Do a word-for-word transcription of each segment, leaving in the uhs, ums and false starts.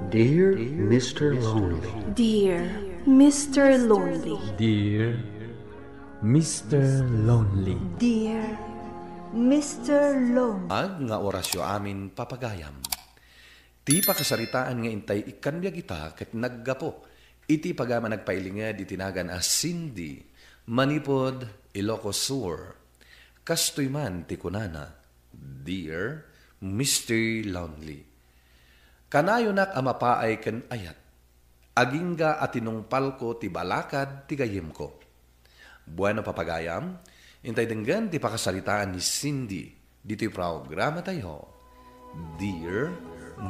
Dear Mister Lonely. Dear Mister Lonely. Dear Mister Lonely. Dear Mister Lonely. Ag nga orasyo amin, papagayam. Ti pakasaritaan nga intay ikkan biag ita ket naggapu iti pagayam a nagpailinged iti nagan a Cindy manipud Ilocos Sur. Kastoy man ti kunana, "Dear Mister Lonely, kanayonak a mapaay ken ayat. Agingga a tinungpalko ti balakad ti gayyemko." Bueno, papagayam, intay denggen ti pakasaritaan ni Cindy ditoy programatayo, Dear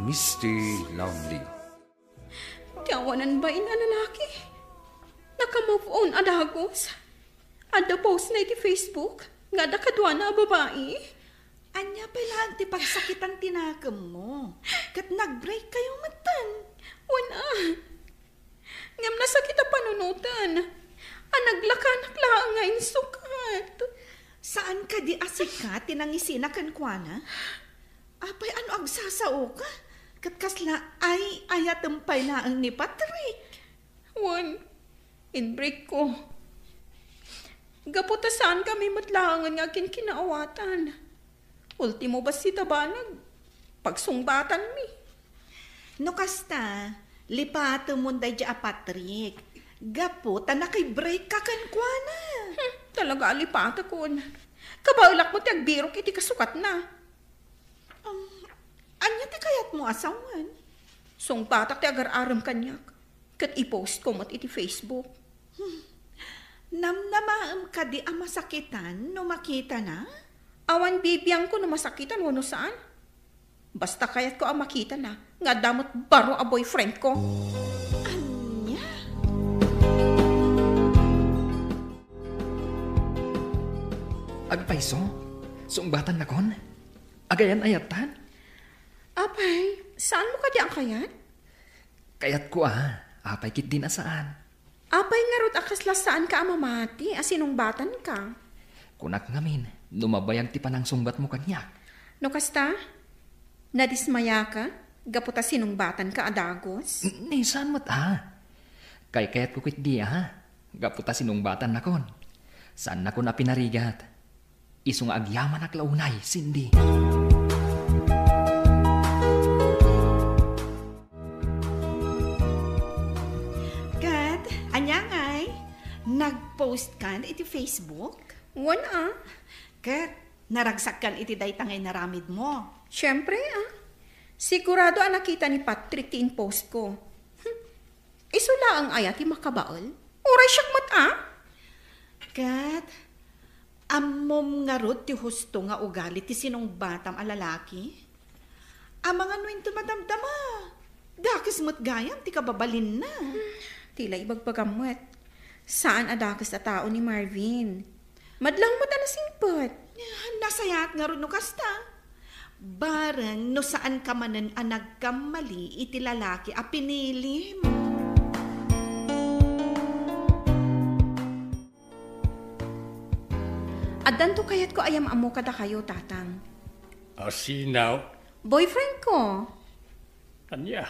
Mister Lonely. Ti awanan bain a lalaki, naka-move on a dagus. Adda post na iti Facebook nga adda kaduana a babai. Ania pay laeng ti pagsakitan ti nakemmo? Ket nag-break kayo metten. Wen a. Ngem nasakit a panunoten a naglakanak laeng nga insukat. Saan kadi a sika ti nangisina kenkuana? Apay, ano agsasaoka? Ket kasla ay-ayatem pay laeng ni Patrick? Wen, in-break ko. Gapu ta saan kami met laengen nga agkinkinaawatan. Ultimo bassit a banag, pagsungbatanmi. No kasta, lipatemon daydi a Patrick. Gapu ta nakibreak ka kenkuana. Hmm, talaga a lipatekon. Kabaelak met ti agbirok iti kasukatna. Um, ania ti kayatmo a sawen? Sungbatak ti agar-arem kaniak, ket i-post ko met iti Facebook. Hmm. Namnamaem kadi a masakitan no makitana? Awan bibiangko no masakitan wenno saan. Basta kayatko a makitana nga adda met baro a boyfriendko. Ania? Agpayso, sungbatannakon? Agayan-ayattan? Apay, saanmo kadi a kayat? Kayatko a, apay ketdin a saan? Apay ngarud a kasla saanka a mamati a sinungbatanka? Kunak ngamin, no mabayag ti panangsungbatmo kaniak. No kasta, nadismayaka gapu ta sinungbatanka a dagus? N-, ni saan met a. Kaykayatko ketdi a, gapu ta sinungbatannakon. Saannakon a pinarigat. Isu nga agyamanak la unay, Cindy. Ket, ania ngay? Nag-post kan iti Facebook? Wen a. Ket, naragsak kan iti dayta nga inaramidmo? Siempre a. Sigurado a nakita ni Patrick ti in-post ko. Isu laeng aya ti makabael? Uray siak met a? Ket, ammom ngarud ti husto nga ugali ti sinungbatam a lalaki? Amangan no inton madamdama, dakes met gayam ti kababalinna. Hmm, ti la ibagbagam met. Saan a dakes a tao ni Marvin. Madlaw met a nasingpet. Nasayaat ngarud no kasta. Bareng no saanka manen a nagkammali iti lalaki a pinilim. Addanto kayatko a yam-ammo kadakayo, Tatang. A sino? Boyfriend ko. Ania?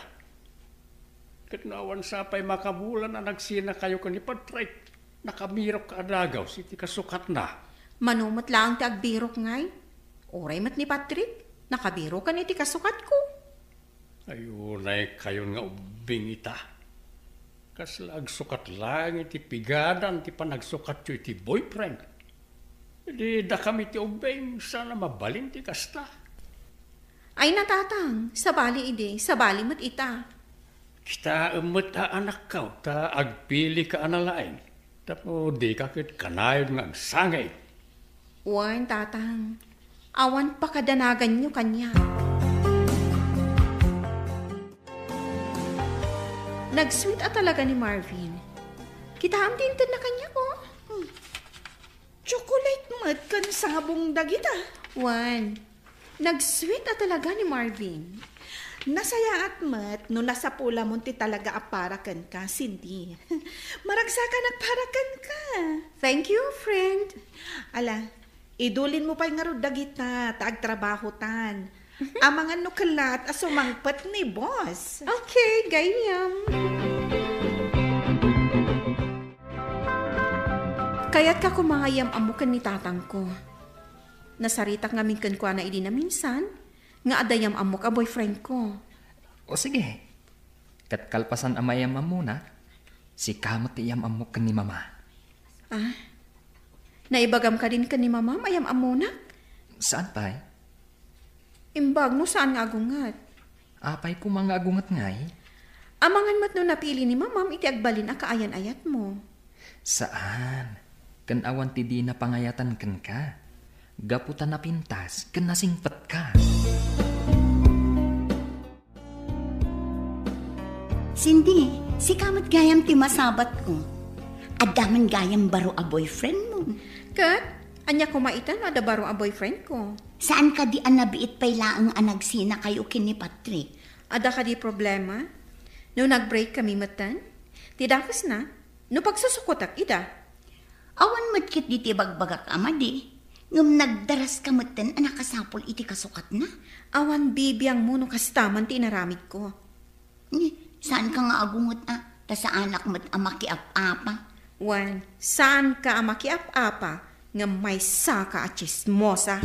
Ket no awan sapay makabulan a nagsinakayo ken ni Patrick, nakabirok ka a dagus iti kasukatna. Mano met laeng ti agbirok ngay? Uray met ni Patrick, nakabiroken iti kasukatko. Ay, unaykayon nga ubbing ita. Kasla agsukat laeng iti pigadan ti panagsukatyo iti boyfriend. Idi dakami ti ubbing, saan a mabalin ti kasta. Ay, natatang, sabali idi, sabali met ita. Kitaem met a anakkaw, ta agpilika a nalaing. Tapno dika ket kanayon nga agsangay. Wen, Tatang. Awan pakadanaganyo kaniak. Nag-sweet a talaga ni Marvin. Kitaem ti intedna kaniak, oh. Hmm. Chocolate met ken sabong dagita. Wen, nag-sweet a talaga ni Marvin. Nasayaat met no nasapulamon ti talaga a para kenka, Cindy. Maragsakanak para kenka. Thank you, friend. Ala, idulinmo pay ngarud dagita ta agtrabahotan. Amangan no kellat a sumangpet ni boss. Okay, gayyem. Kayatka koma nga iyam-ammo ken ni tatangko. Nasaritak ngamin kenkuana idi naminsan, nga adda iyam-ammok a boyfriendko. O sige. Ket kalpasan a maiyam-ammonak, sika met ti iyam-ammok ken ni Mama. Ah? Naibagam kadin ken ni Mamam a iyam-ammonak? Saan pay? Imbag no saan nga agunget. Apay koma nga agunget ngay? Amangan met no napili ni Mamam iti agbalin a kaayan-ayatmo. Saan. Ken awan ti dina pangayatan kenka. Gapu ta napintas ken nasingpetka. Cindy, sika met gayam ti masabatko. Adda man gayam baro a boyfriendmo. Ket, ania koma ita no adda baro a boyfriendko? Saan kadi a nabiit pay laeng a nagsinakayo ken ni Patrick? Adda kadi problema? No nag-break kami metten? Ti dakesna, no pagsusukotak ida. Awan met ketdi ti ibagbagak a madi, ngem nagdaraska metten a nakasapul iti kasukatna. Awan bibiangmo no kasta man ti inaramidko. Ni, saanka nga agunget a, ta saanak met a makiap-apa. Wen, saanka a makiap-apa, ngem maysaka a tsismosa.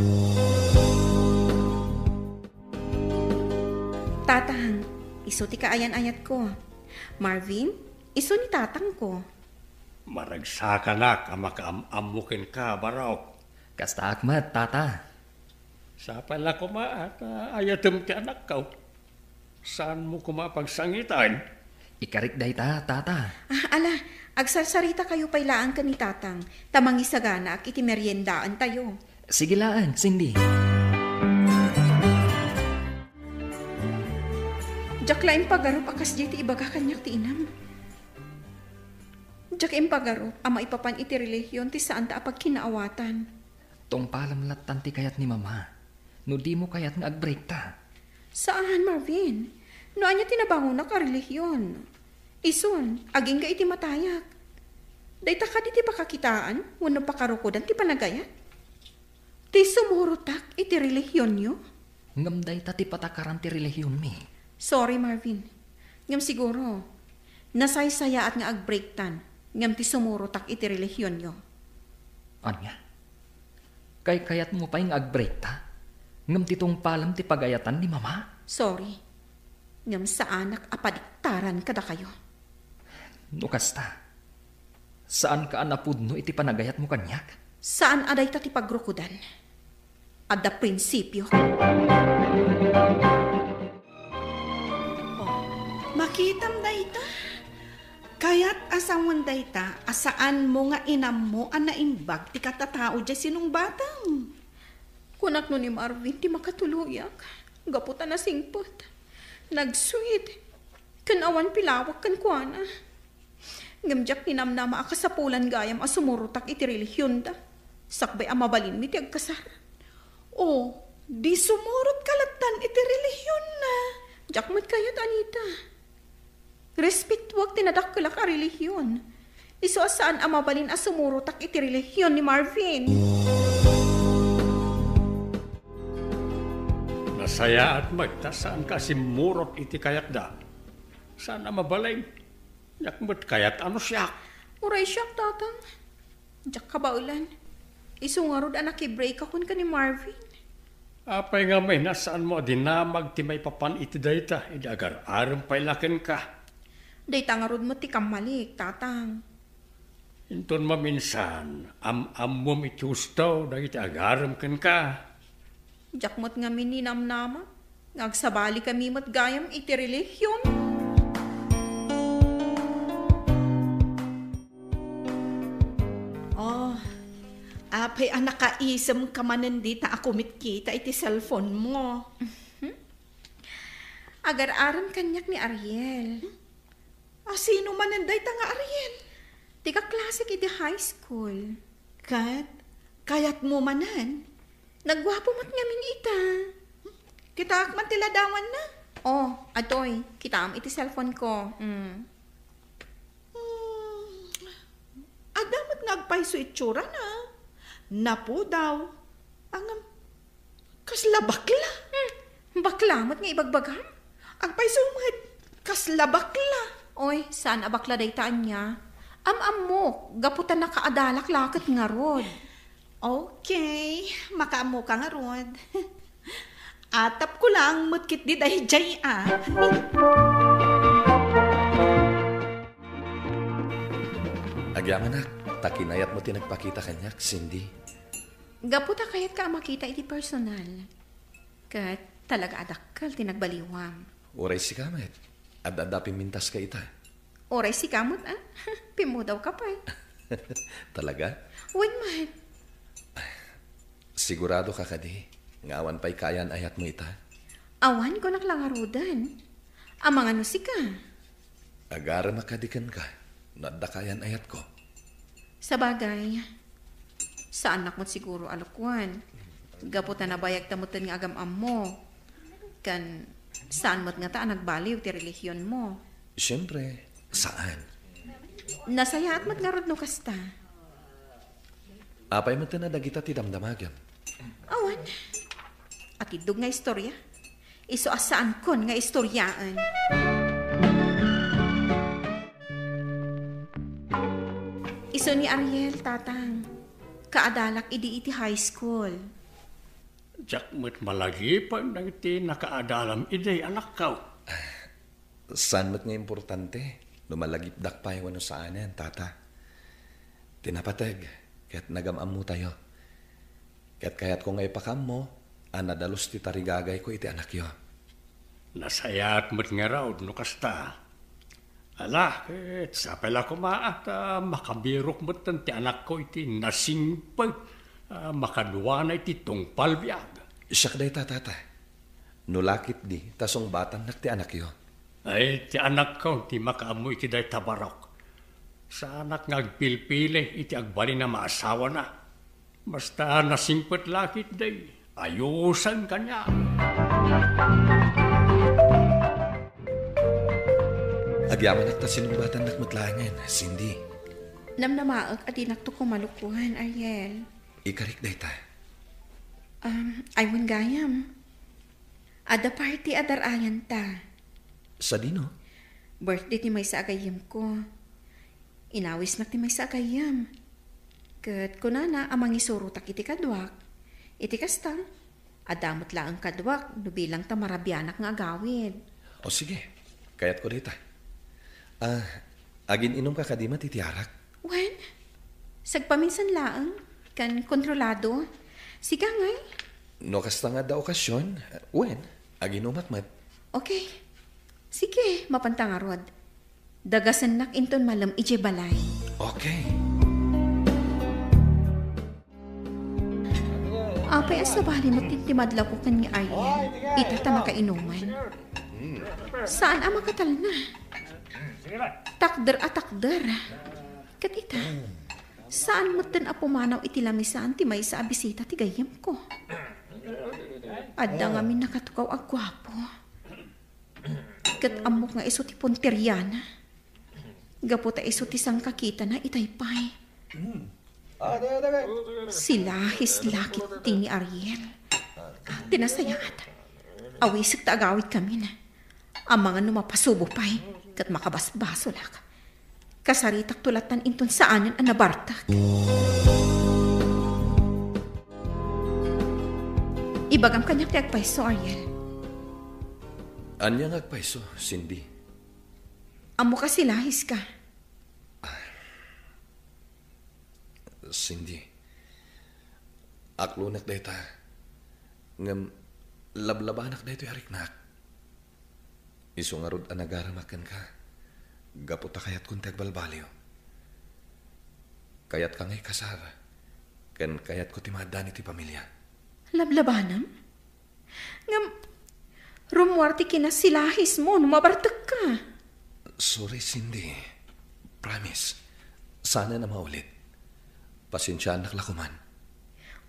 Tatang, isu ti kaayan-ayatko. Marvin, isu ni tatangko. Maragsakanak a makaam-ammo kenka, barok. Kastaak met, Tata. Sapay la koma a ta ayatem ti anakko. Saanmo koma a pagsangitan? Ikarik dayta, Tata. Ah, ala, agsarsarita kayo pay laeng ken ni Tatang, ta mangisaganaak iti meriendaentayo. Sige laeng, Cindy. Diak la impagarup a kasdiay ti ibaga kaniak ti inam. Diak impagarup a maipapan iti relihion ti saanta a pagkinaawatan. Tungpalem lattan ti kayat ni Mama, no dimo kayat nga agbreakta. Saan, Marvin. No ania ti nabangonak a relihion? Isun, agingga iti matayak. Dayta kadi ti pakakitaan wenno pakarukodan ti panagayat? Ti sumurotak iti relihionyo? Ngem dayta ti patakaran ti relihionmi. Sorry, Marvin. Ngem siguro, nasaysayaat nga agbreaktan, ngem ti sumurotak iti relihionyo. Ania? Kaykayatmo pay nga agbreakta, ngem ti tungpalem ti pagayatan ni Mama? Sorry. Ngem saanak a padiktaran kadakayo. No kasta, saanka a napudno iti panagayatmo kaniak? Saan a dayta ti pagrukodan. Adda prinsipio. Oh, makitam dayta? Kayat a sawen dayta a saanmo nga inammo a naimbag ti katatao diay sinungbatam. Kunak no ni Marvin ti makatuloyak, gapu ta nasingpet, nag-sweet, ken awan pilawak kenkuana. Ngem diak ninamnama a kasapulan gayam a sumurotak iti relihionda, sakbay a mabalinmi ti agkasar. O, di sumurotka lattan iti relihionna. Diak met kayat, Anita. Respetuak ti nadakkelak a relihion. Isu a saan a mabalin a sumurotak iti relihion ni Marvin. Nasayaat met ta saanka a simmurot iti kayatda. Saan a mabalin. Diak met kayat a no siak. Uray siak, Tatang. Diak kabaelan. Isu ngarud a nakibreakakon ken ni Marvin. Apay ngamin a saanmo a dinamag ti maipapan iti dayta idi agar-arem pay la kenka? Dayta ngarud met ti kammalik, Tatang. Inton maminsan, am-ammom iti husto dagiti agarem kenka. Diak met ngamin ninamnama nga agsabalikami met gayam iti relihion. Oh, apay a nakaisemka manen dita a kumitkita iti cellphone-mo? Agar-arem kaniak ni Ariel. A sino manen dayta nga Ariel? Ti kaklasek iti high school. Ket, kayatmo manen? Nagguapo met ngamin ita. Kitaak man ti ladawanna. Oh, atoy, kitaem iti cellphone ko. Mm. Hmm, adda met nga agpayso itsurana. Napudaw. Ngem, kasla bakla. Hmm, Bakla met nga ibagbagam? Agpayso met, kasla bakla. Oy, saan a bakla dayta ania. Am-ammok, gapu ta nakaadalak la ket ngarud. Okay, makaammoka ngarud. Atapko lang met ketdi daydiay a. Agyamanak, ta kinayatmo ti nagpakita kaniak, Cindy. Gapu ta kayatka a makita iti personal. Ket talaga a dakkel ti nagbaliwam. Uray sika met. Ad-adda pimmintaska ita. Uray sika met, a? Pimmudawka pay. Talaga? Wen met. Siguradoka kadi nga awan pay kaayan-ayatmo ita? Awan, kunak la ngaruden. Amangan no sika. Agaremak kadi kenka no adda kaayan-ayatko? Sabagay, saannak met siguro a lukwan. Gapu ta nabayagta metten nga agam-ammo. Ken saan met ngata a nagbaliw ti relihionmo. Siempre, saan. Nasayaat met ngarud no kasta. Apay metten a dagita ti damdamagem? Awan. Atiddog nga istoria. Isu a saankon nga istoriaen. Isu ni Ariel, Tatang. Kaadalak idi iti high school. Diak met malagipen dagiti nakaadalam idi, anakko. Saan met nga importante no malagipdak pay wenno saanen, Tata. Ti napateg ket nagam-ammotayo. Ket kayatko nga ipakaammo a nadalus ti tarigagayko iti anakyo. Nasayaat met ngarud no kasta. Ala, ket sapay la koma ta makabirok metten ti anakko iti nasingpet a makaduana iti tungpal biag. Siak dayta, Tata. No la ketdi, ta sungbatannak ti anakyo. Ay, ti anakko ti makaammo iti dayta barok. Saanak nga agpilpili iti agbalin a maasawana. Basta nasingpet la ketdi, ayusen kaniak. Agyamanak ta sinungbatannak met laengen, Cindy. Namnamaek a dinakto koma lukwan, Ariel. Ikarik dayta. Um, ay, wen gayam. Adda party a dar-ayanta. Sadino? Birthday ti maysa a gayyemko. Inawisnak ti maysa a gayyem. Ket kunana a mangisurotak iti kaduak. Iti kasta, adda met laeng kaduak no bilang ta marabianak nga agawid. O sige, kayatko dayta. Ah, agin-inumka kadi met iti arak? Wen, sagpaminsan laeng, ken kontrolado. Sika ngay? No kasta nga adda okasion, wen, aginumak met. Okay. Sige, mapanta ngarud. Dagasennak inton malem idiay balay. Okay. Apay a sabali met ti madlawko ken ni Ariel, ita ta nakainuman. Saan a makatalna. Takder a takder. Ket ita, saan metten a pumanaw iti lamisaan ti maysa a bisita ti gayyemko. Adda ngamin nakatukaw a guapo. Ket ammok nga isu ti punteriana. Gapu ta isu ti sangkakitana itay pay. Silahis la ketdi ni Ariel. Ti nasayaat, awisek ta agawidkamin. Amangan no mapasubo pay, ket makabasbasolak. Kasaritakto lattan inton saanen a nabartek. Ibagam kaniak ti agpayso, Ariel. Ania nga agpayso, Cindy? Ammok a silahiska. Cindy, aklonek dayta. Ngem lablabanak daytoy a riknak. Isu ngarud a nagaremak kenka, gapu ta kayatkon ti agbalbaliw. Kayatka nga ikasar, ken kayatko ti maaddaan iti pamilia. Lablabanam? Ngem, rummuar ti kinasilahismo no mabartekka. Sorry, Cindy. Promise. Saanen a maulit. Pasensiaannak la koman.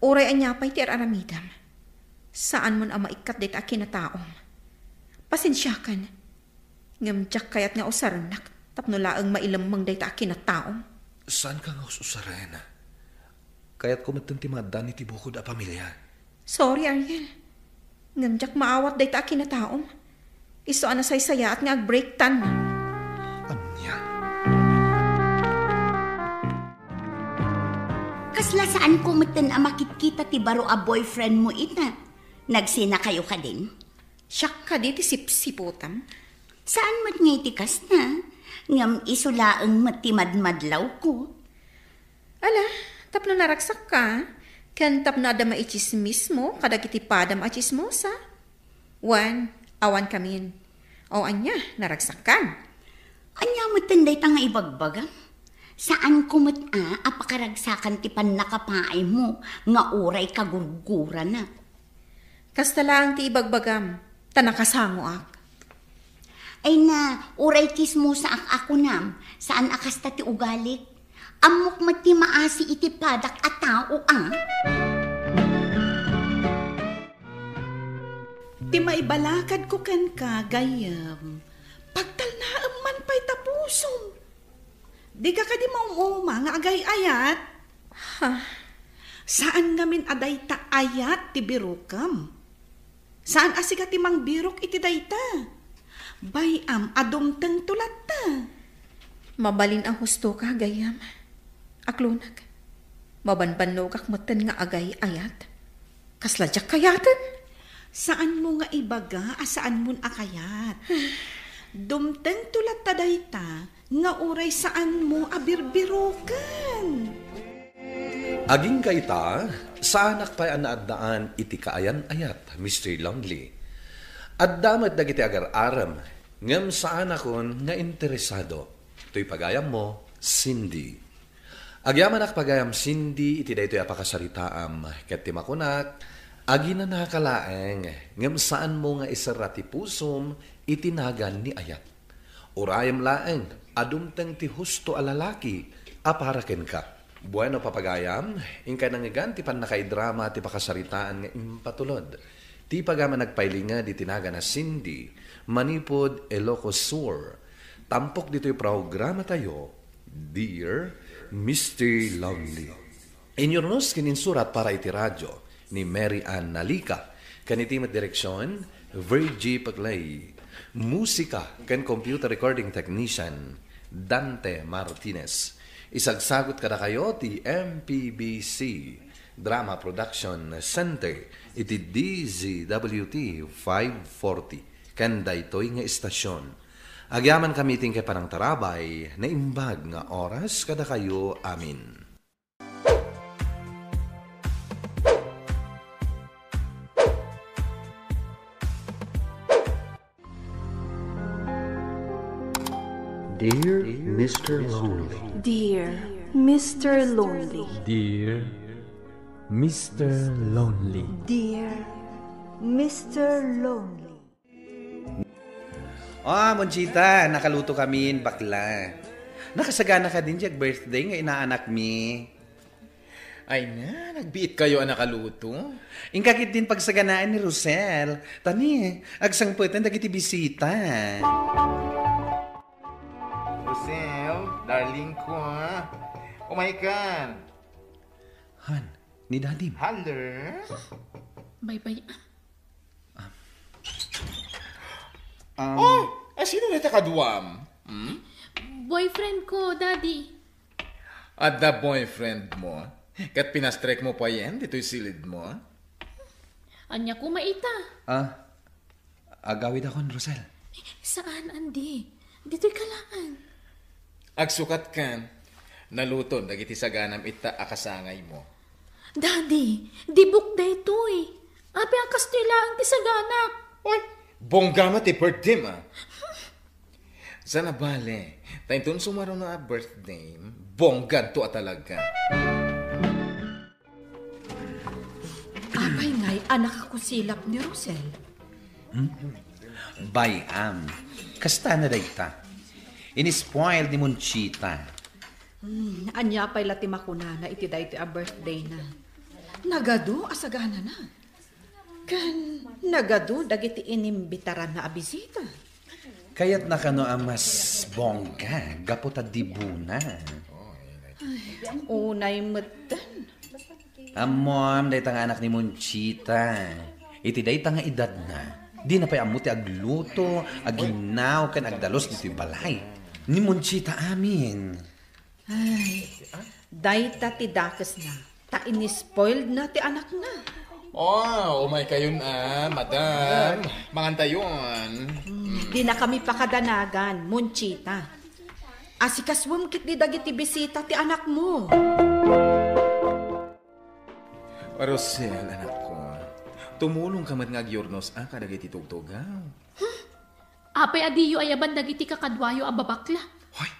Uray ania pay ti ar-aramidem, saanmon a maikkat dayta a kinataom. Pasensiakan. Ngem diak kayat nga usarennak tapno laeng mailemmeng dayta a kinataom. Saanka nga us-usaren? Kayatko metten ti maaddaan iti bukod a pamilia. Sorry, Ariel. Ngem diak maawat dayta a kinataom. Isu a nasaysayaat nga agbreaktan. Ania? Kasla saanko metten a makitkita ti baro a boyfriend mo ita? Nagsenakayo kadin? Siak kadi ti sipsiputam? Saan met nga iti kasta, ngem isu laeng met ti madmadlawko. Ala, tapno naragsakka, ken tapno adda maitsismismo kadagiti padam a tsismosa. Wen, awan kamin. O ania, naragsakkan? Ania metten dayta nga ibagbagam? Saanko met a, a pakaragsakan ti pannakapaaymo nga uray kagurguranak. Kasta laeng ti ibagbagam, ta nakasangoak. Ay na, uray kismosaak a kunam, saan a kasta ti ugalik. Ammok met ti maasi iti padak a tao, a. Ti maibalakadko kenka, gayyem, pagtalnaem man pay ta pusom. Dika kadi maum-uma nga agay-ayat? Ha? Saan ngamin a dayta ayat ti birokam. Saan a sika ti mangbirok iti dayta. Bay-am a dumtengto latta. Mabalin a hustoka, gayyem. Aklonak. Mabanbannogak metten nga agay-ayat. Kasla diak kayaten? Saanmo nga ibaga a saanmon a kayat. Dumtengto latta dayta nga uray saanmo a birbiroken. Agingga ita, saanak pay a naaddaan iti kaayan-ayat, Mister Lonely. Adda met dagiti agar-arem, ngem saanakon nga interesado. Toy pagayammo, Cindy. Agyamanak pagayam, Cindy, iti daytoy a pakasaritaam, ket ti makunak, aginanaka laeng, ngem saanmo nga iserra ti pusom iti nagan ni ayat. Urayem laeng a dumteng ti husto a lalaki a para kenka. Bueno, papagayam, inkay nangngegan ti pannakaidrama ti pakasaritaan nga impatulod ti pagayam a nagpailinged iti nagan a Cindy manipud Ilocos Sur. Tampok ditoy programatayo, Dear Mister Lonely. Inyurnos ken insurat para iti radio ni Mary Ann Nalica, ken iti met direksion, Virgie Paclay. Musika ken computer recording technician, Dante Martinez. Isagsagut kadakayo ti M P B C Drama Production Center iti D Z W T five forty. Ken daytoy nga istasion, agyamankami ti inkay panangtarabay, naimbag nga oras kadakayo amin. Dear Mister Lonely. Dear Mister Lonely. Dear Mister Lonely. Dear Mister Lonely. Ah, Monchita, nakaluto kamin, bakla. Nakasagana kadin diay birthday nga inaanakmi. Ay na, nagbiit kayo a nakaluto. Inka ketdin pagsaganaan ni Rosel. Tani, agsangpeten dagiti bisita. Rosel, darling ko, ah. Umaykan. Han, ni Dadim. Hello? Bye-bye. Um, Oh, a sino dayta kaduam? Hmm? Boyfriend ko, Daddy. Adda boyfriend mo? Ket pinastrek mo payen ditoy silid mo? Ania koma ita? Ah, agawidakon, Rosel. Saan, Andy. Ditoy ka laeng. Agsukat kan, naluton dagiti saganam ita a kasangaymo. Daddy, dibuk daytoy. Apay a kastoy laeng ti saganak? Oy, bongga met ti birthday, ma. Sana bale, ta inton sumaruno a birthday, bongganto a talaga. Apay ngay a nakakusilap ni Rosel? Hmm? Bay-am, kastana dayta. Inispoil ni Monchita. Hmm, ania pay la ti makunana iti daytoy a birthday-na? Nagadu a saganana. Ken nagadu dagiti inimbitaranna a bisita. Kayatna kano a mas bongga gapu ta dibuna. Ay, unay metten. Ammom, dayta nga anak ni Monchita. Iti dayta nga edadna, dina pay ammo ti agluto, aginnaw, ken agdalus ditoy balay. Ni Monchita amin. Ay, dayta ti dakesna, ta inispoiled na ti anakna. Oh, umay kayon, ah, madam. Mangantayon. Hmm, dina kami pakadanagan, Monchita. Asikasuem ketdi dagiti bisita ti anakmo. Rosel, anakko, tumulongka met nga agyurnos a kadagiti tugtugaw. Apay a diyo ayaban dagiti kakaduayo a babakla? Hoy,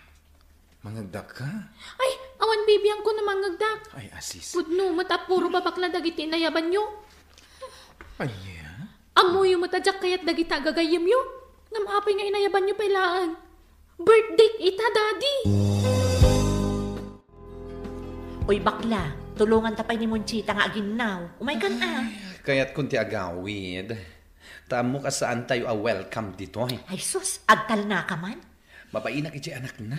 mangngegdakka. Ay, awan bibiangko no mangngegdak. Ay, asis. Pudno met a puro babakla dagiti inayabanyo. Ania? Ammoyo met a diak kayat dagita a gagayyemyo. Ngem apay nga inayabanyo pay laeng? Birthday ita, Daddy! Oy, bakla, tulonganta pay ni Monchita nga aginnaw. Umaykan a. Ay, kayatkon ti agawid. Ta ammok a saantayo a welcome ditoy. Ay sus, agtalnaka man. Mabainak iti anakna.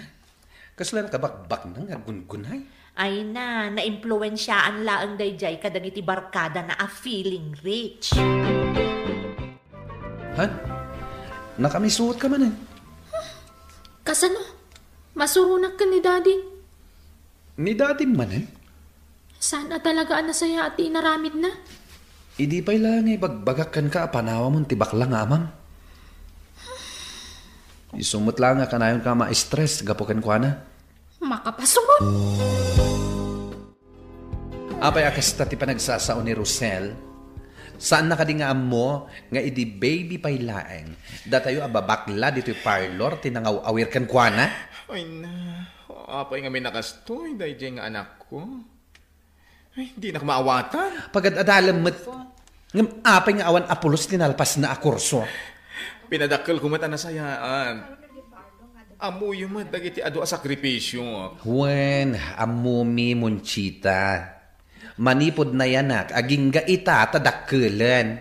Kasla nakabakbaknang nga aggungunay. Ay na, naimpluensiaan laeng daydiay kadagiti barkadana a feeling rich. Han, nakamisuotka manen? Kasano? Masuronak ken ni Daddy. Ni Daddy manen? Saan a talaga a nasayaat ti inaramidna? Idi pay la nga ibagbagak kenka a panawamon ti bakla nga amam. Isu met la nga kanayonka a ma-stress gapu kenkuana. Makapasukot! Apay a kasta ti panagsasao ni Rosel? Saanna kadi nga ammo nga idi baby pay laeng, datayo a babakla ditoy parlor ti nangaw-awir kenkuana? Ay na, apay ngamin a kastoy daydiay nga anakko? Ay, dinak maawatan. Pagad-adalem met. Ngem apay nga awan a pulos ti nalpasna a kurso? Pinadakkelko met a nasayaat. Ammoyo met dagiti adu a sakripisio. Wen, ammomi, Monchita. Manipud nayanak, agingga ita ta dakkelen.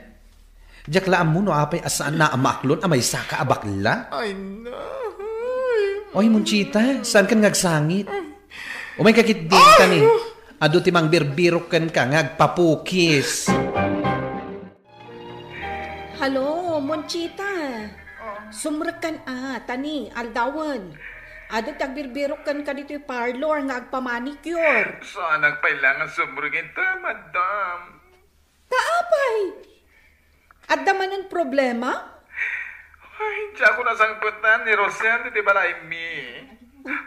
Diak la ammo no apay a saanna a maaklon a maysaka a bakla. Ay, na. Oy, Monchita, saankan nga agsangit? Umayka ketdi, ay, kani. Adu ti mangbirbirok kenka nga agpapukis. Hello, Monchita. Oh. Sumrekkan a, tani, aldawen. Adu ti agbirbirok kenka ditoy parlor nga agpamanicure. Saanak pay la nga sumrek ita, madam. Ta apay? Adda manen problema? Ay, diak nasangpetan ni Rosel ditoy balaymi.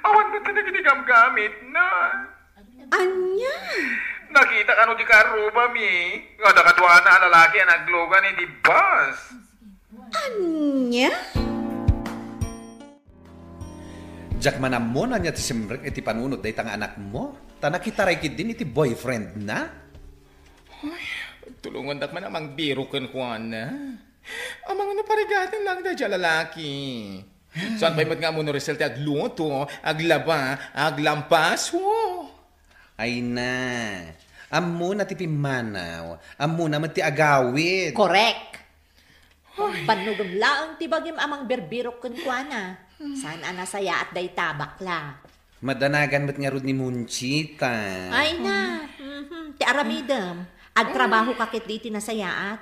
Awan met kadagiti gamgamitna. Ania? Nakita kano ti karrubami nga adda kaduana a lalaki a naglugan iti bus. Ania? Diak man ammo no ania ti simrek iti panunot dayta nga anakmo, ta nakitaray ketdin iti boyfriendna. Ay, tulongandak man a mangbirok kenkuana. Amangan no parigaten lang daydiay a lalaki. Saan pay met nga ammo ni Rosel ti agluto, aglaba, aglampaso? Ay na, ammona ti pimmanaw, ammona met ti agawid. Correct. Ay. Bannogem laeng ti bagim a mangbirbirok kenkuana. Saan a nasayaat dayta, bakla. Madanagan met ngarud ni Monchita. Ay na, mhm, ti aramidem. Agtrabahoka ketdi iti nasayaat.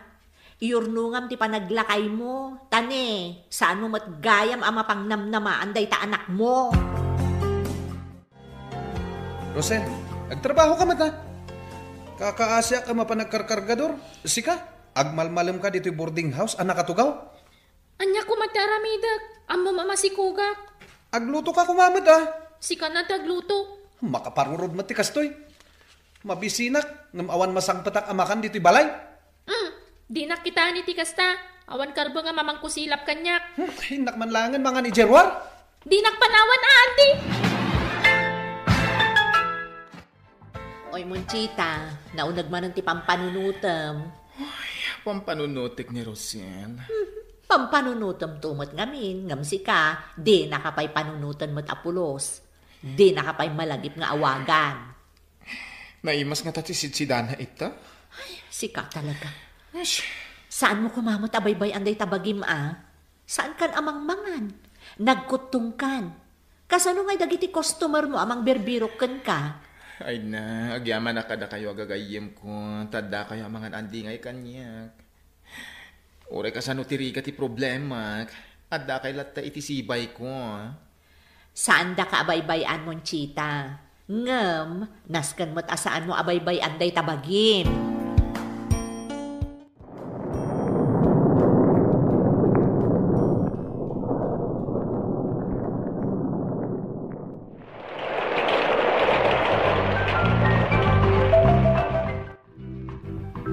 Iyurnongam ti panaglakaymo. Ta ne, saanmo met gayam a mapangnamnamaan dayta anakmo. Rosel, agtrabahoka met a. Kakaasiak a mapan agkarkargador. Sika, agmalmalemka ditoy boarding house a nakatugaw. Ania koma ti aramidek? Ammom a masikogak. Aglutoka koma met a. Sika na ti agluto. Makaparurod met ti kastoy. Mabisinak, ngem awan masangpetak a makan ditoy balay. Hmm, dinak kitaen iti kasta. Awan karbeng a mamangkusilap kaniak. Hmm, innak man laengen mangan idiay ruar. Dinak panawan a, Andy! Oy, Monchita, nauneg manen ti pampanunotem. Ay, pampanunotek ni Rosel. Hmm, pampanunotem to met ngamin, ngem sika, dinaka pay panunoten met a pulos. Dinaka pay malagip nga awagan. Naimas ngata ti sidsidana ita? Ay, sika talaga. Ash. Saanmo koma met a baybay-an dayta bagim a? Saankan a mangmangan? Nagkuttongkan. Kasano ngay dagiti customermo a mangbirbirok kenka? Ay na, agyamanak kadakayo a gagayyemko, ta addakayo a mangan-andingay kaniak. Uray kasano ti rigat ti problemak, addakay latta iti sibayko. Saandaka a baybay-an, Monchita. Ngem, nasken met a saanmo a baybay-an dayta bagim.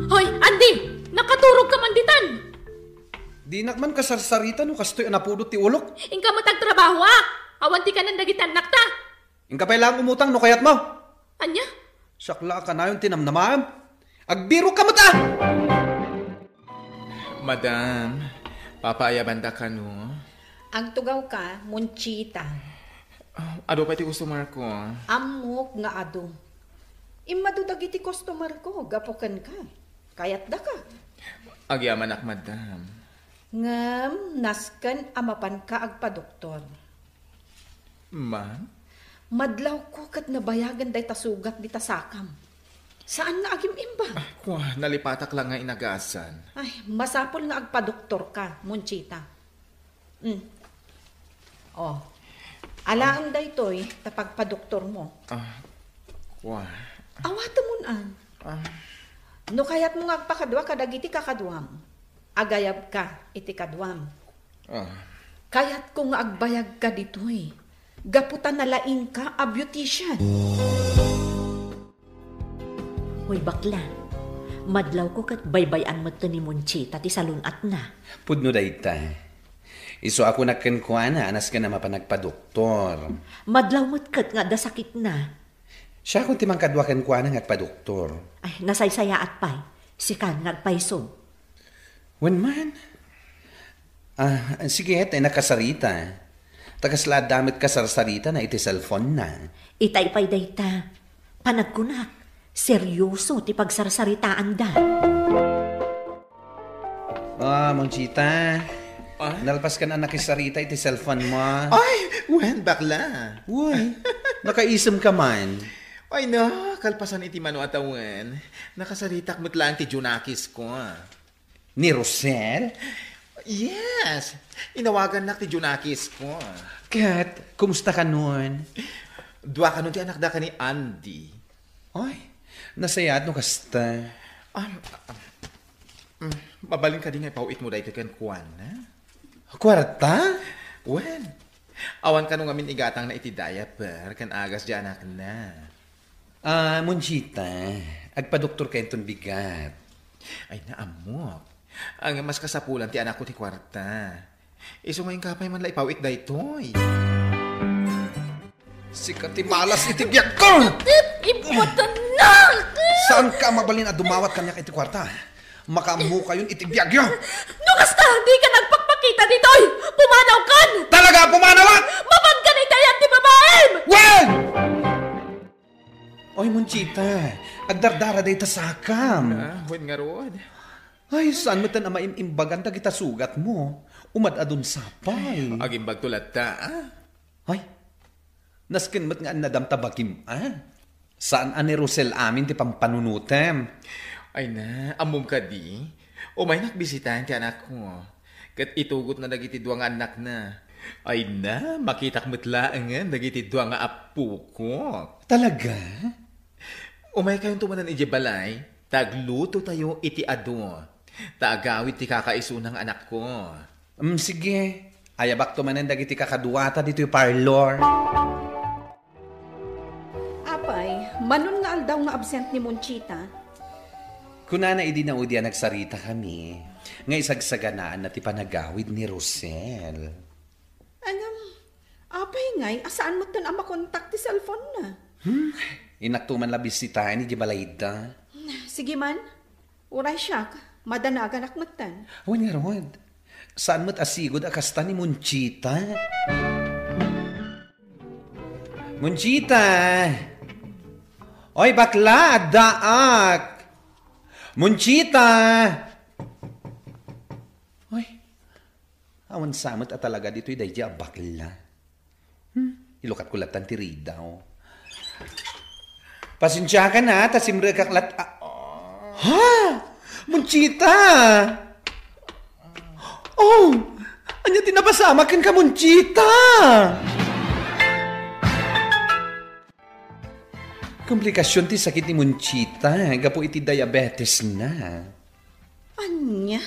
Hoy, Andy! Nakaturogka man ditan! Dinak man kasarsarita no kastoy a napudot ti ulok. Inka met agtrabahoak! Awan ti kanen dagiti annakta! Inka pay laeng umutang no kayatmo. Ania? Siak la a kanayon ti namnamaem. Agbirokka met a! Madam, papaayabanda kano? Agtugawka, Monchita. Ah, adu pay ti customer ko. Ammok nga adu. Immadu dagiti customer ko gapu kenka. Kayatdaka. Agyamanak, madam. Ngem, nasken a mapanka agpadoktor. Ma'am? Madlawko ket nabayagen dayta sugat dita sakam. Saan nga agim-imbag? Ah, kwa, nalipatak la nga inagasan. Ay, masapul nga agpadoktorka, Monchita. Mm. Oh. Alaem daytoy, ta pagpadoktormo. Ah, kwa. Awatemon, an. Ah. No kayatmo nga agpakadua kadagiti kakaduam, agayabka iti kaduam. Ah. Kayatko nga agbayagka ditoy, gapu ta nalaingka a beautician. Hoy, bakla, madlawko ket baybay-an metten ni Monchita ti salun-atna. Pudno dayta. Isu a kunak kenkuana a nasken a mapan agpadoktor. Madlaw met ket nga adda sakitna. Siakon ti mangkadua kenkuana nga agpadoktor. Ay, nasaysayaat pay. Sikan nga agpayso. Wen man. Ah, sige, ta nakasarita. Ta kasla adda met kasarsaritana iti cellphone-na. Itay pay dayta. Panagkunak, seryoso ti pagsarsaritaanda. Ah, Monchita. Ah? Nalpaskan a nakisarita iti cellphone mo. Ay, wen, bakla. Uy, nakaisem ka man. Ay na, kalpasan iti mano a tawen, nakasaritak met laeng ti Junakis ko. Ni Rosel? Yes, inawagannak ti Junakis ko. Ket, kumusta kanon? Dua kanon ti anakda ken ni Andy. Ay, nasayaat no kasta. Um, um, mm, mabalin kadi nga ipaw-itmo daytoy kenkuana? Kuarta? Wen, awan kano ngamin igatangna iti diaper ken agas ti anakna. Ah, Monchita, agpadoktorka inton bigat. Ay, naammok. Ang mas kasapulan ti anakko ti kuarta. Isu nga inka pay man la ipaw-it daytoy. Sika ti malas iti biagko! Ibutannak! Saanka mabalin a dumawat kaniak iti kuarta? Makaammokayon iti biagyo! No kasta, dika nagpakpakita ditoy! Pumanawkan! Talaga, pumanawak! Mapankan iti ayan ti babaem! Wen! Oy, Monchita, agdardara dayta sakam. Ah, wen ngarud. Ay, saan metten a maim-imbagan dagita sugatmo? Umad-adun sapay. Agimbagto latta, ah. Ay, nasken met nga annadam ta bagim, ah. Saan a ni Rosel amin ti pampanunotem. Ay na, ammom kadi? Umaynak bisitaen ti anakko. Ket itugotna dagiti dua nga annakna. Ay na, makitak met laengen dagiti dua nga appokok. Talaga? Umaykayonto manen idiay balay, ta aglutotayo iti adu. Ta agawid ti kakaisuna nga anakko. Mm, sige. Ayabakto manen dagiti kakaduata ditoy parlor. Apay, manon nga aldaw nga absent ni Monchita? Kunana idi naudi a nagsaritakami, nga isagsaganaanna ti panagawid ni Rosel. Ngem, apay ngay a saan metten a makontak ti cellphone-na? Hmm, innakto man la bisitaen idiay balayda. Sige man, uray siak, madanaganak metten. Wen ngarud, saan met a sigud a kasta ni Monchita. Monchita! Oy, bakla, addaak! Monchita! Oy, awan sa met a talaga ditoy daydi a bakla. Hmm, ilukatko lattan ti ridaw. Pasensiakan, ha, ta simrekak lat-, a-, ha? Monchita! Oh! Ania ti napasamak kenka, Monchita? Komplikasyon ti sakit ni Monchita gapu iti diabetesna. Ania?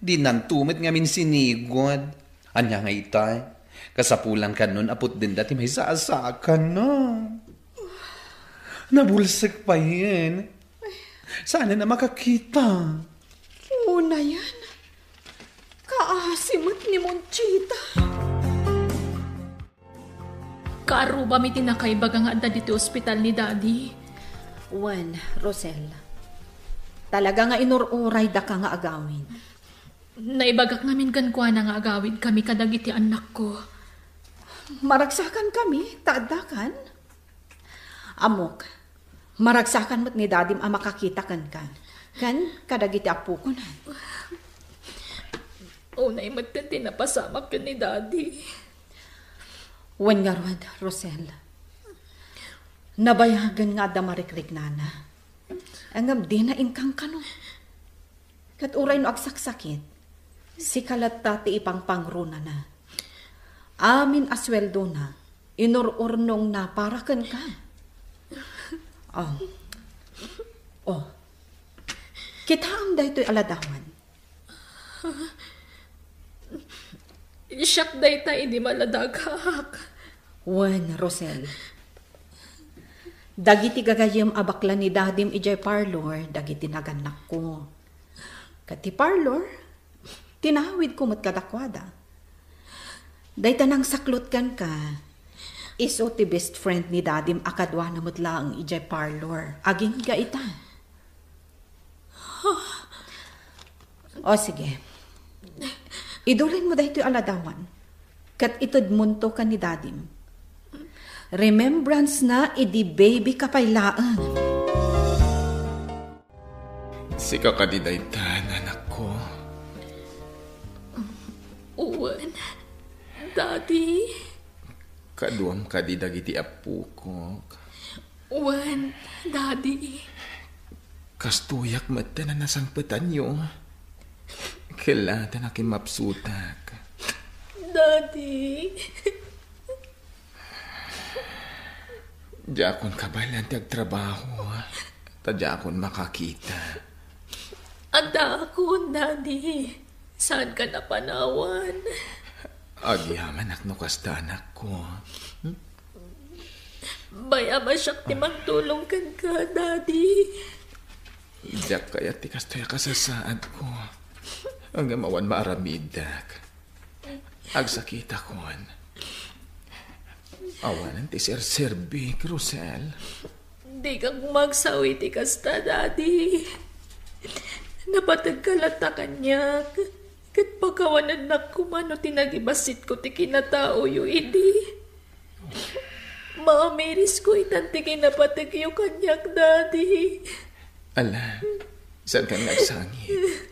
Dinanto met ngamin sinigod. Ania nga ita? Kasapulan kanon a putdenda ti maisaasakanna. Nabulsek payen. Saanen a makakita. Unayen. Kaasi met ni Monchita. Kaarrubami ti nakaibaga nga adda ditoy ospital ni Daddy. Wen, Rosel, talaga nga inur-uraydaka nga agawid. Naibagak ngamin kenkuana nga agawidkami kadagiti annakko. Maragsakankami ta addakan. Ammok, maragsakan met ni Dadim a makakita kenka, ken kadagiti appokonan. Unay metten ti napasamak ken ni Daddy. Wen ngarud, Rosel. Nabayagen nga adda marikriknana. Ngem dina inkankano. Ket uray no agsaksakit, sika latta ti ipangpangronana. Amin a sueldona, inur-urnongna para kenka. Oh. Oh. Kitaem daytoy a ladawan. Siak dayta idi maladagak. Wen, Rosel. Dagiti gagayyem a bakla ni Dadim idiay parlor, dagiti nagannakko. Ket ti parlor, tinawidko met kadakuada. Dayta nangsaklot kenka, isu ti best friend ni Dadim a kaduana met laeng idiay parlor. Agingga ita. O, sige. Idulinmo daytoy a ladawan, ket itedmonto ken ni Dadim. Remembrance na idi baby ka pay laeng. Sika kadi dayta, anakko? Wen, Daddy. Kaduam kadi dagiti appokok? Wen, Daddy. Kastoyak metten a nasangpetanyo. Kella ta nakimmapsutak. Daddy. Diakon kabaelan ti agtrabaho, ta diakon makakita. Addaakon, Daddy. Saanka napanawan? Agyamanak no kasta, anakko. Hmm? Bay-am a siak ti mangtulong kenka, Daddy. Diak kayat ti kastoy a kasasaadko. Ngem awan maaramidak. Agsakitakon. Awanen ti serserbik, Rosel. Dika agmagsaw iti kasta, Daddy. Napategka latta kaniak, ket pakawanennak koma no ti nagibassitko ti kinataoyo idi. Maamirisko itan ti kinapategyo kaniak, Daddy. Ala, saankan nga agsangit.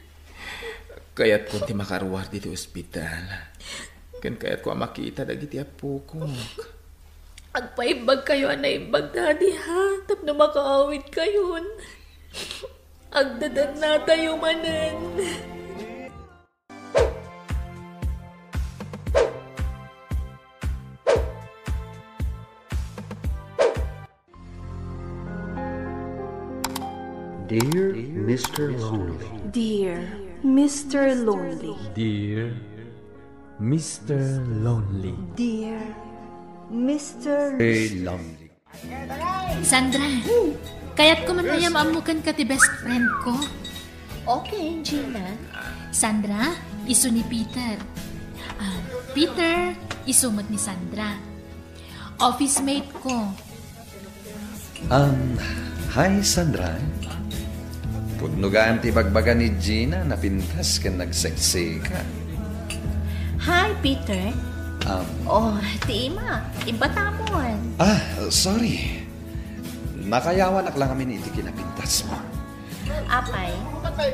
Kayatkon ti makaruar ditoy ospital. Ken kayatko a makita dagiti appokok. Agpaimbagkayo a naimbag, Daddy, ha? Tapno makaawidkayon. Agdadannatayo manen. Dear Mister Lonely. Dear Mister Lonely. Dear Mister Lonely. Dear Mister Lonely. Sandra, kayatko man aya maammoken ka ti best friend ko. Okay, Gina. Sandra, isu ni Peter. Ah, Peter, isu met ni Sandra. Office mate ko. Um, hi, Sandra. Pudno gayam ti bagbaga ni Gina, napintas ken nagsekseka. Hi, Peter. Um, Oh, ti ima, imbatamon. Ah, sorry. Nakayawanak lang amin iti kinapintas mo. Apay,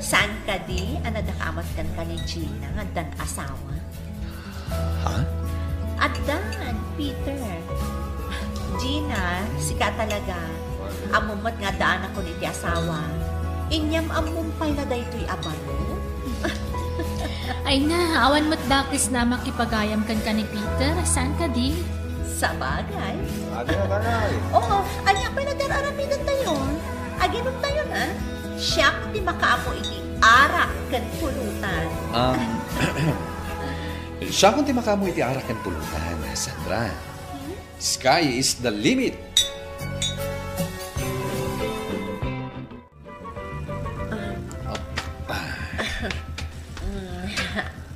saan kadi a nadakamat kenka ni Gina nga addan asawa? Ha? Addan, Peter. Gina, sika talaga. Ammom met nga addaanakon iti asawa. Inyam-ammom pay la daytoy a baro? Ay na, awan met dakes na makipagayam kenka ni Peter, saan kadi? Sabagay. Ania, tangay? Oo, ania pay la ti ar-aramidentayo? Aginomtayon, a? Siak ti makaammo iti arak ken pulutan. Um, siakon ti makaammo iti arak ken pulutan, Sandra. Sky is the limit. Mm,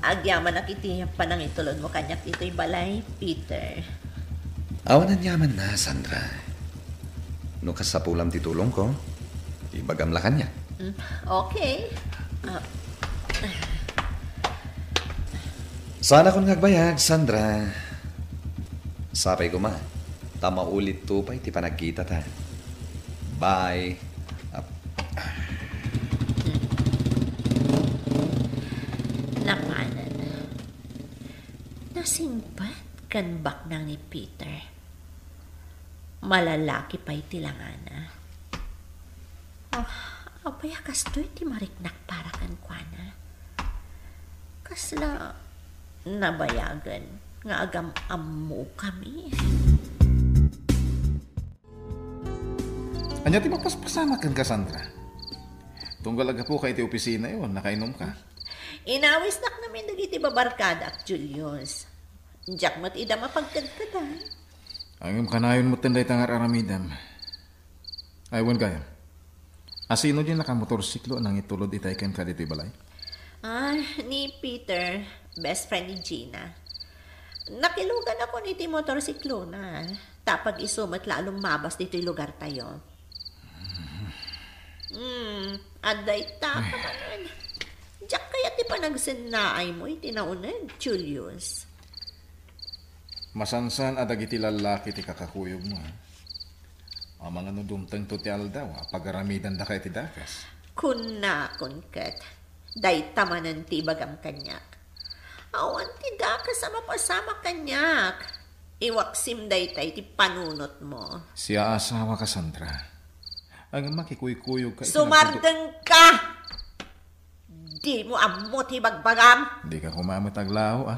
agyamanak iti panangitulodmo kaniak ditoy balay, Peter. Awan aniamanna, Sandra. No kasapulam ti tulongko, ibagam la kaniak. Mm, okay. Ah. Saanakon nga agbayag, Sandra. Sapay koma, ta maulitto pay ti panagkitata. Bye. Ap-, Napanen. Nasingpet ken baknang ni Peter. Malalaki pay ti langana. Ah, apay a kastoy ti mariknak para kenkuana? Kasla nabayagen nga agam-ammokami. Ania ti mapaspasamak kenka, Sandra? Tunggal aggapuka iti opisinayo, nakainomka? Inawisnak ngamin dagiti babarkadak, Julius. Diak met ida mapagkadkadan. Ngem kanayon metten dayta nga ar-aramidem. Ay, wen gayam. Asino diay nakamotorsiklo a nangitulod itay kenka ditoy balay? Ah, ni Peter, best friend ni Gina. Nakiluganakon iti motorsiklona. Ta pag-isu met la a lumabas ditoy lugartayo. Hmm, adda ita ka manen. Diak kayat ti panagsennaaymo iti nauneg, Julius. Masansan a dagiti lallaki ti kakakuyogmo, ha? Amangan no dumtengto ti aldaw a pagaramidandaka iti dakes. Kunnakon ket, dayta manen ti ibagam kaniak. Awan ti dakes a mapasamak kaniak. Iwaksim dayta iti panunotmo. Siaasawaka, Sandra. Ngem makikuykuyogka iti Sumardengka! Dimo ammo ti bagbagam? Dika koma met aglao, a.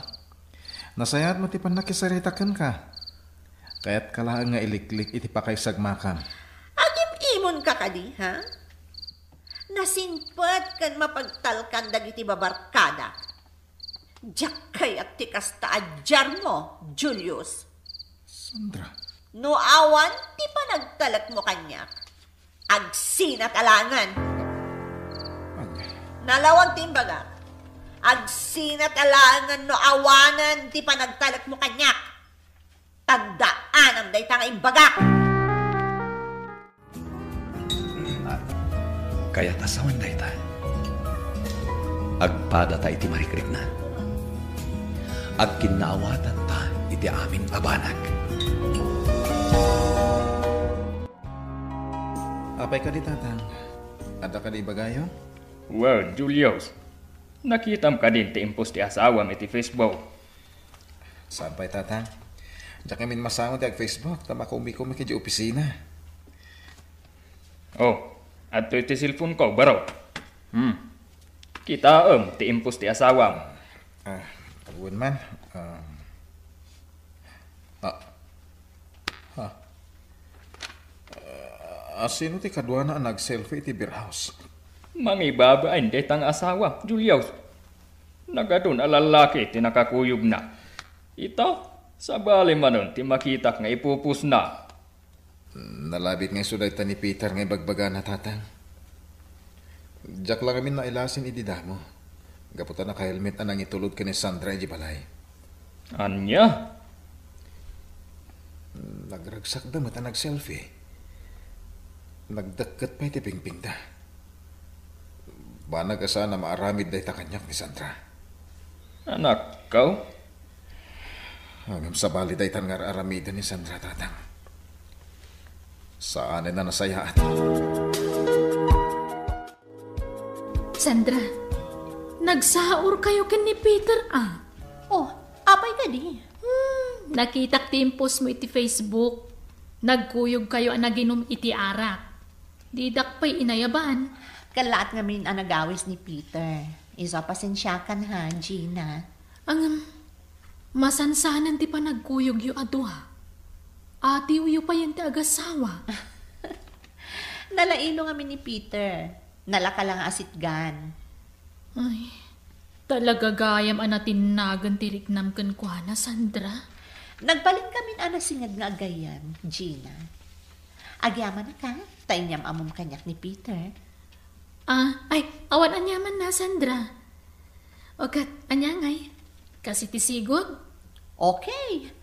Nasayaat met ti pannakisarita kenka. Kayatka laeng nga iliklik iti pakaisagmakam. Agim-imonka kadi, ha? Nasingpet ken mapagtalkan dagiti babarkadak. Diak kayat ti kasta a diarmo, Julius. Sandra. No awan ti panagtalekmo kaniak, agsinat alangan. Anya? Nalawag ti imbagak. Agsinat alangan no awanen ti panagtalekmo kaniak. Tandaanam dayta nga imbagak. Kayat a sawen dayta. Agpadata iti marikrikna. Agkinnaawatanta iti amin a banag. Apay kadi, Tatang? Adda kadi ibagayo? Well, Julius, nakitam kadin ti impos ti asawam iti Facebook? Saan pay, Tatang? Diak ngamin masango ti ag-Facebook ta makumikumi idiay opisina. Oh, adtoy ti cellphone-ko, baro. Hmm. Kitaem ti impos ti asawam. Ah, wen man. Ah, ah, ha. Ah, asino ti kaduana a nag-selfie iti beer house? Mangibabain dayta nga asawa, Julius. Nagadun a lallaki ti nakakuyogna. Ita, sabali manen ti makitak nga ipupusna. Nalabit nga isu dayta ni Peter nga ibagbagana, Tatang. Diak la ngamin nailasin idi damo, gapu ta naka-helmet a nangitulod ken ni Sandra idiay balay. Ania? Nagragsakda met a nag-selfie. Nagdekket pay ti pingpingda. Banag a saan a maaramid dayta kaniak ni Sandra. Anakko? Ngem sabali daytan nga ar-aramiden ni Sandra, Tatang. Saanen a nasayaat. Sandra, nagsaurkayo ken ni Peter, a? Oh, apay kadi? Hmm, nakitak ti impostmo iti Facebook. Nagkuyogkayo a naginum iti arak. Didak pay inayaban. Kallaat ngamin a nagawis ni Peter. Isu a pasensiakan ha, Gina. Ngem, masansanen ti panagkuyogyo a dua. Atiwyo payen ti agasawa. Nalailo ngamin ni Peter. Nalaka la nga asitgan. Ay, talaga gayam a natinnagan ti riknam kenkuana, Sandra. Nagbalinkamin a nasinged nga aggayam, Gina. Agyamanak, ta inyam-ammom kaniak ni Peter. Ah, ay, awan aniamanna, Sandra. O ket, ania ngay? Kas iti sigud? Okay.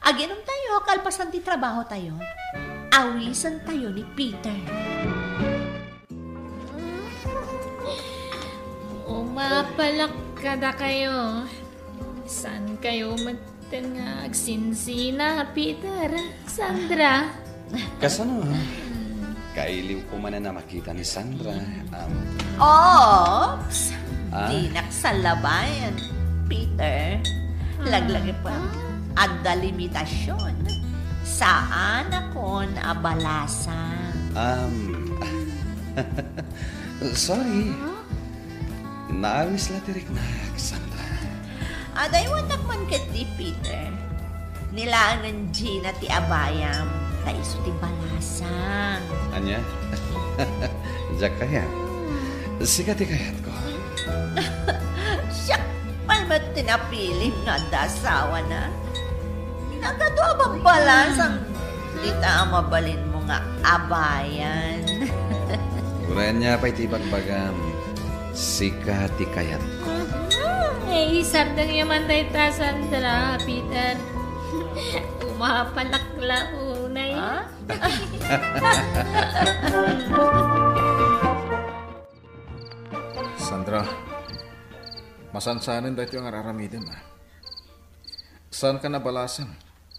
Aginom tayo, kalpasan ti trabaho tayo. Awisen tayo ni Peter. Umapalak kadakayo. Saan kayo met Ten nga agsinsina, Peter, Sandra. Kasano, ha? Kailiwko manen a makita ni Sandra. Um, Oops! Ah? Dinak salabayan, Peter. Laglagipem, adda limitasion. Saanakon a balasang. Um, sorry. Naawis la ti riknak, Sandra. Adaywannak man ketdi, Peter. Ni laengen Gina ti abayam, ta isu ti balasang. Ania? Diak kayat. Sika ti kayatko. Siak pay met ti napilim nga adda asawana. Nagadu a babbalasang dita a mabalinmo nga abayan. Uray ania pay ti ibagbagam, sika ti kayatko. Ay, isardengyo man dayta, Sandra, Peter. Umapalak la unay. Ha? Sandra, masansanen daytoy nga ar-aramidem, a. Saanka a balasang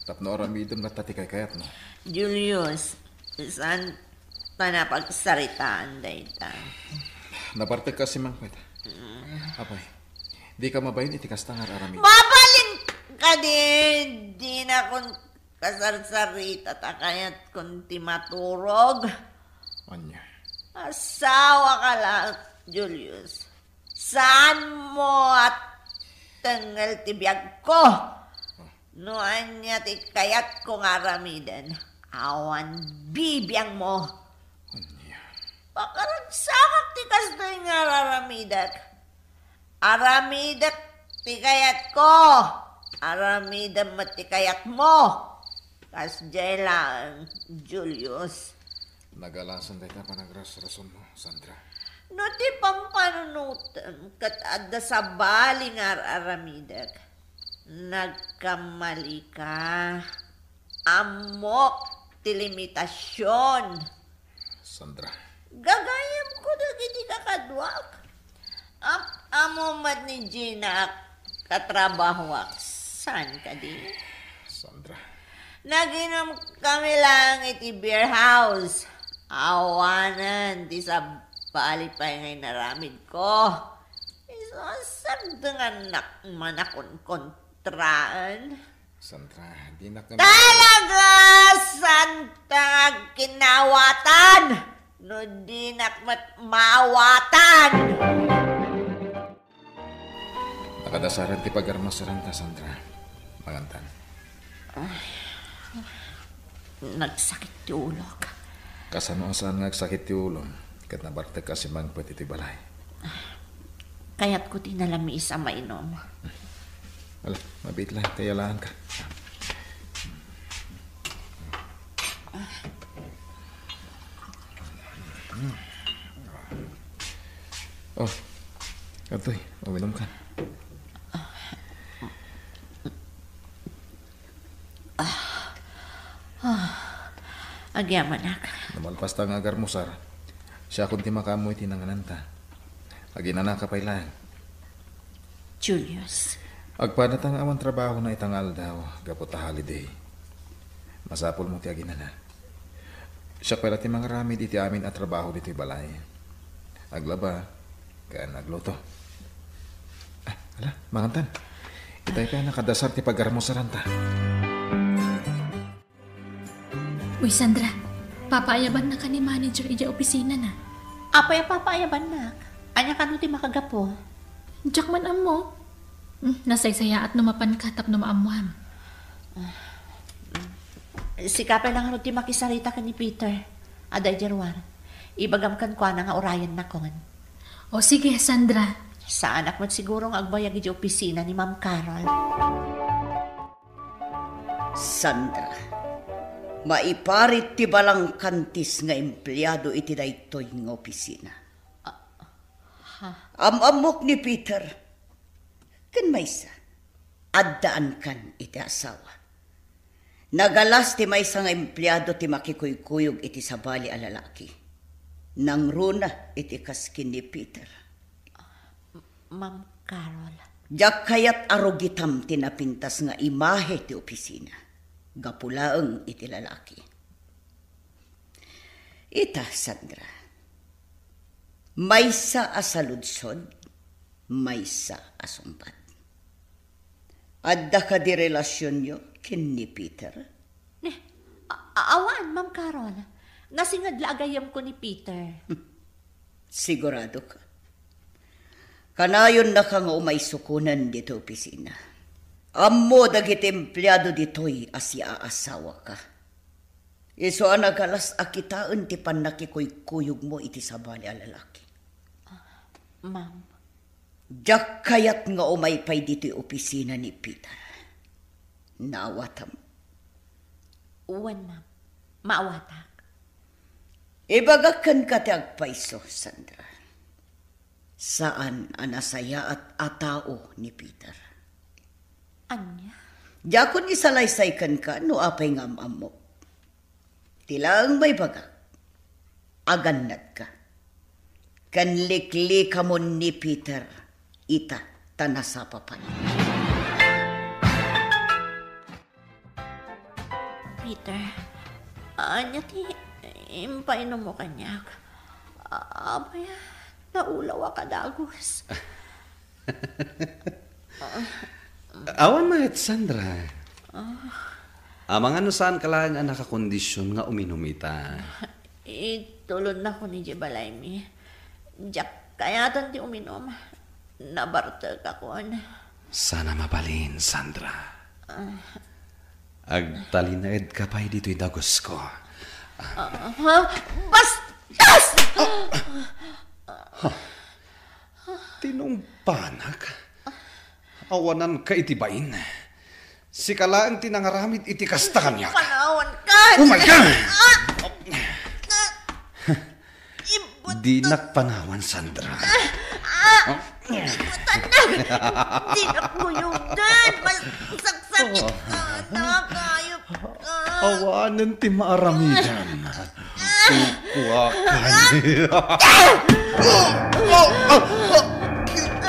tapno aramidem latta ti kaykayatmo. Julius, saan ta napagsaritaan dayta? Nabartek kasi mangpet. Apay, dika mabain iti kasta nga ar-aramidem. Mabalin kadi, dinakon kasarsarita ta kayatkon ti maturog. Ania? Asawaka la, Julius. Saanmo a tengngel ti biagko. No ania ti kayatko nga aramiden, awan bibiangmo. Ania? Pakaragsakak ti kastoy nga ar-aramidek. Aramidek ti kayatko. Aramidem met ti kayatmo. Kasdiay laeng, Julius. Nagalasan dayta panagrasrasonmo, Sandra. No ti pampanunotem ket adda sabali nga ar-aramidek, nagkammalika. Ammok ti limitasion. Sandra. Gagayemko dagiti kakaduak. Am-, ammo met ni Gina a katrabahoak. Saan kadi? Sandra. Naginom kami laeng iti beer house. Awanen ti sabali pay nga inaramidko. Isu a sardengnak man a konkontraan. Sandra, dinak nga Talaga, Santa, kinawatan! No dinak met mawatan! Nakadasaran ti pagarmasaranta, Sandra. Mangantan. Ay, nagsakit ti ulok. Kasano a saan nga agsakit ti ulom? Ket nabartek a simangpet iti balay. Kayatko ti nalamiis a mainom. Ala, mabiit la, kayalaanka. Oh, adtoy, uminumka. Ah, agyamanak. No malpasta nga agarmusar, siakon ti makaammo iti nangananta. Aginanaka pay laeng. Julius. Agpadata nga awan trabahona ita nga aldaw gapu ta holiday. Masapulmo ti aginana. Siak pay la ti mangaramid iti amin a trabaho ditoy balay. Aglaba, ken agluto. Ah, ala, mangantan. Itay pay a nakadasar ti pagarmusaranta. Uy, Sandra, papaayabannaka ni manager idiay opisinana. Apay a papaayabannak? Ania kano ti makagapu? Diak man ammo. Hmm, nasaysayaat no mapanka tapno maammuam. Sika pay la ngarud ti makisarita ken ni Peter. Adda idiay ruar. Ibagam kenkuana nga urayennakon. O sige, Sandra. Saanak met siguro nga agbayag idiay opisina ni Ma'am Carol. Sandra, maiparit ti balangkantis nga empleado iti daytoy nga opisina. Ah, ha? Am-ammok ni Peter. Ken maysa, addaankan iti asawa. Nagalas ti maysa nga empleado ti makikuykuyog iti sabali a lalaki. Nangruna iti kaskin ni Peter. Ma'am Carol. Diak kayat a rugitam ti napintas nga imahe ti opisina. Gapu laeng iti lalaki. Ita, Sandra. Maysa a saludsod, maysa a sungbat. Adda kadi relasionyo ken ni Peter? Ne, a-, a-, awan, Ma'am Carol. Nasinged la a gayyemko ni Peter. Sigurado ka? Kanayonnaka nga umay sukonen ditoy opisina. Ammo dagiti empleado ditoy a siaasawaka. Isu a nagalas a kitaen ti pannakikuykuyogmo iti sabali a lalaki. Ma'am. Diak kayat nga umay pay ditoy opisina ni Peter. Naawatam? Wen, ma'am. Maawatak. Ibagak kenka ti agpayso, Sandra. Saan a nasayaat a tao ni Peter. Ania? Diakon isalaysay kenka no apay nga am-ammok. Ti laeng maibagak, agannadka. Ken liklikamon ni Peter ita ta nasapa pay. Peter, ania ti impainummo kaniak? Apay a naulawak a dagus? Awan met, Sandra. Ah. Amangan no saanka laeng a nakakondision nga uminum ita. Itulonnakon idiay balaymi. Diak kayaten ti uminum. Nabartekakon. Sana mabalin, Sandra. Ah. Agtalinaedka pay ditoy dagusko. Ah, bastos! Tinungpanak? Awananka iti bain. Sika laeng ti nangaramid iti kasta kaniak. Panawanka! Umayka! Ah! Ibut- Dinak panawan, Sandra. Ah! Ibutanak! Dinak guyogdan! Masaksakit ka, anak! Ayop ka! Awanen ti maaramidam. Kukuakan.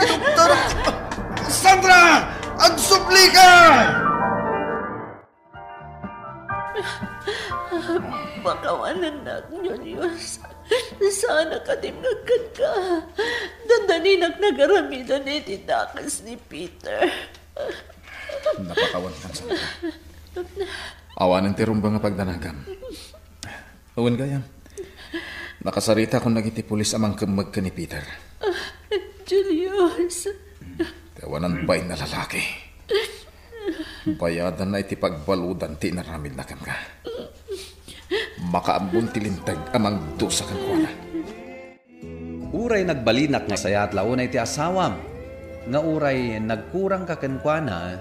Doktor! Sandra! Agsubli ka! Pakawanennak, Julius. Saanak a dimngeg kenka. Dandaninak nagaramidan iti dakes ni Peter. Napakawankan, Sandra. Awanen ti rumbeng a pagdanagam. Wen gayam, nakasaritakon dagiti pulis a mangkemmeg ken ni Peter. Julius. Ti awanan bain a lalaki. Bayadanna iti pagbaludan ti inaramidna kenka. Makaammon ti linteg a mangdusa kenkuana. Uray nagbalinak nga sayaat la unay ti asawam, nga uray nagkurangka kenkuana,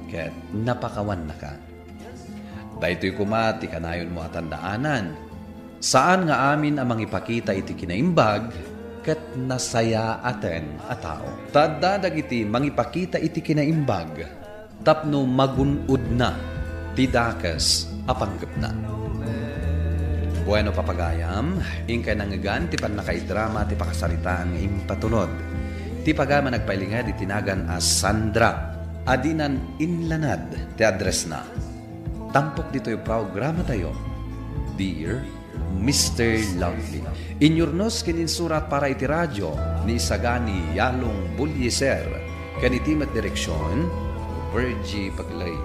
ket napakawannaka. Daytoy koma ti kanayonmo a tandaanan. Saan nga amin a mangipakita iti kinaimbag ket nasayaaten a tao. Ta adda dagiti mangipakita iti kinaimbag tapno magun-odna ti dakes a panggepna. Bueno, papagayam, inkay nangngegan ti pannakaidrama ti pakasaritaan nga impatunod. Ti pagayam a nagpailinged iti nagan a Sandra, a dinan inlanad ti addressna. Tampok ditoy programatayo, Dear Mister Lovely. Inyurnos ken insurat para iti radio ni Isagani Yalong Bulliser, ken iti met direksion, Virgie Paglay.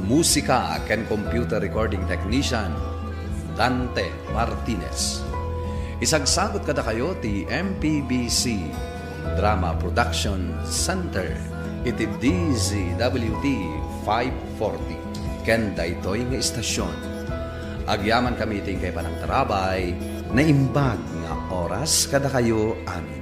Musika ken computer recording technician, Dante Martinez. Isagsagut kadakayo ti M P B C Drama Production Center iti D Z W T five forty ken daytoy nga istasyon. Agyamankami iti inkay panangtarabay, naimbag nga oras kadakayo amin.